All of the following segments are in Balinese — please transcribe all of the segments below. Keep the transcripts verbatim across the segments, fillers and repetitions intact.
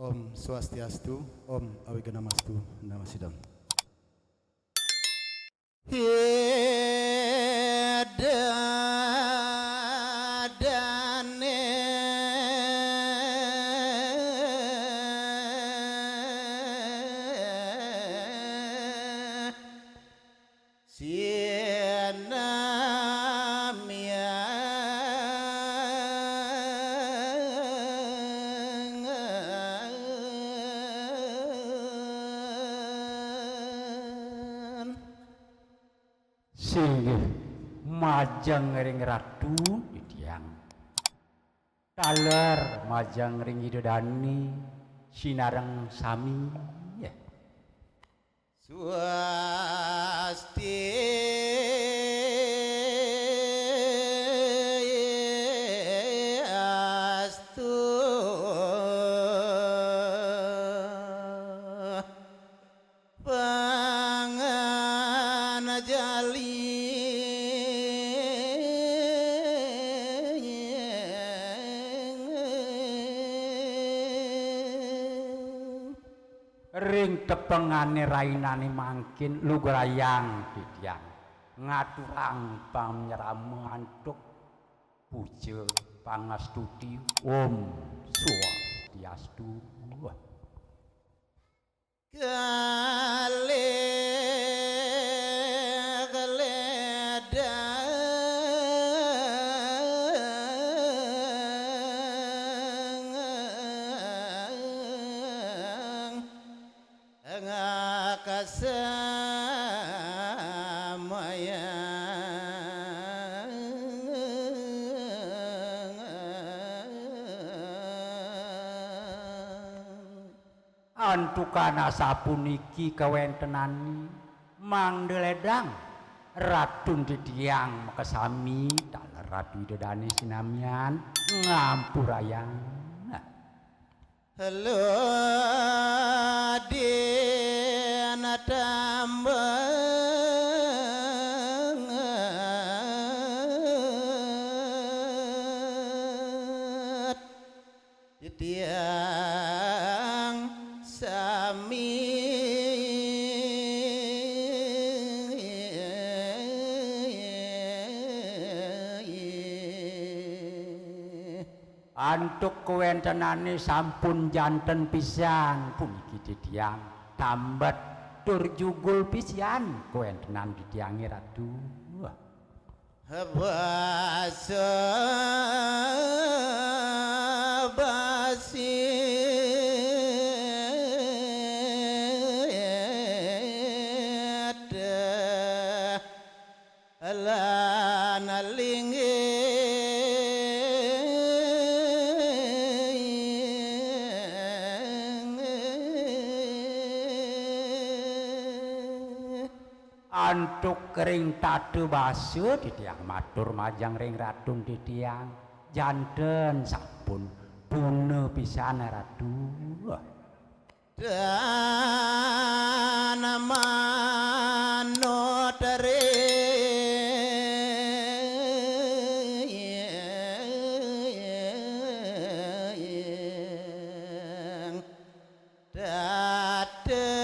Om Swastiastu, Om Awighnamastu Namo Sidham. Singgih majeng ring Ratu titiang. Taler majeng ring Ida Dane sinareng sami. Swastiastu. Panganjali. Ring tepengane rainane mangkin lugrayang titiang ngaturang panyerama antuk puja pangastuti. Om Swastiastu. Kalih keledangang ngakasamayang. Antukan asapuniki kawentenane, mangda ledang Ratun titiang makasami, taler Ratu Ida Dane sinamian ngampurayang. Ludin tambet titiang sami. Antuk kawentenane sampun janten pisan puniki titiang tambet tur jugul pisan kawentenan titiange Ratu. Basa basi lan linggih. Antuk ring tata basa titiang matur majeng ring Ratun titiang, janten sampun tuna pisan Ratu. Dan manut ring tetelungguh.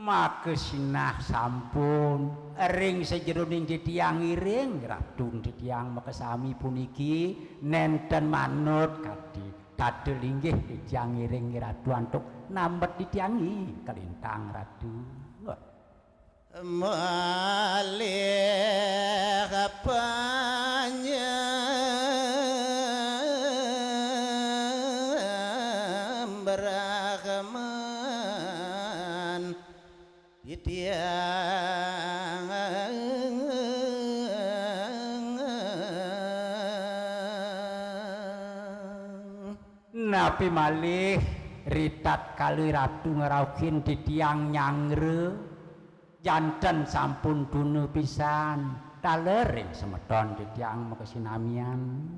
Maka sinah sampun ring sajeroning titiang ngiring Ratun titiang makasami puniki nenten manut kadi tata linggih titiang ngiring Ratu antuk nambet titiang i kalintang Ratu. Malih panjang brahman titiang. Napi malih ritatkala Ratu ngrauhin titiang nyangra, janten sampun tuna pisan taler ring semeton titiang makasinamian.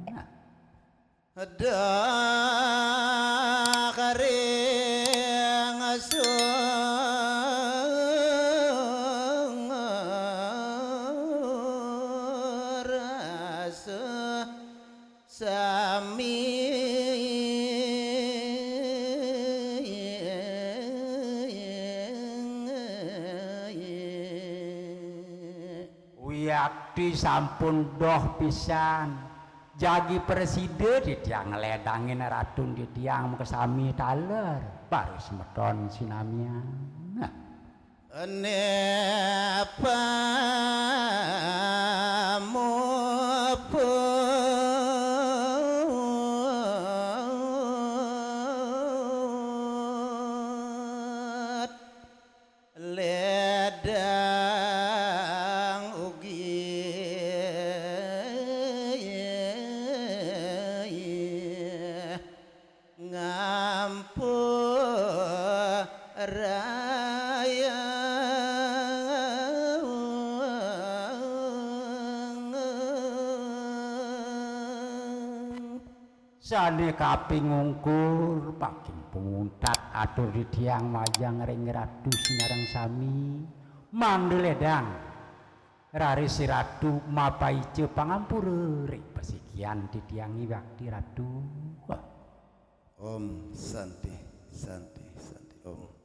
Dah karing Yakti sampun doh pisan. Jagi presida titiang ngledangin ratun titiang makasami taler. Baris semeton sinamian. Nah. Ene pamuput ledang ugi ngampurayang. Sane kaping ungkur, paking panguntat atur titiang majeng ring Ratu sinareng sami, mangda ledang raris Ratu mapaica pangampura ring pasikian titiang i bakti Ratu. Wah. Om Santi, Santi, Santi, Om.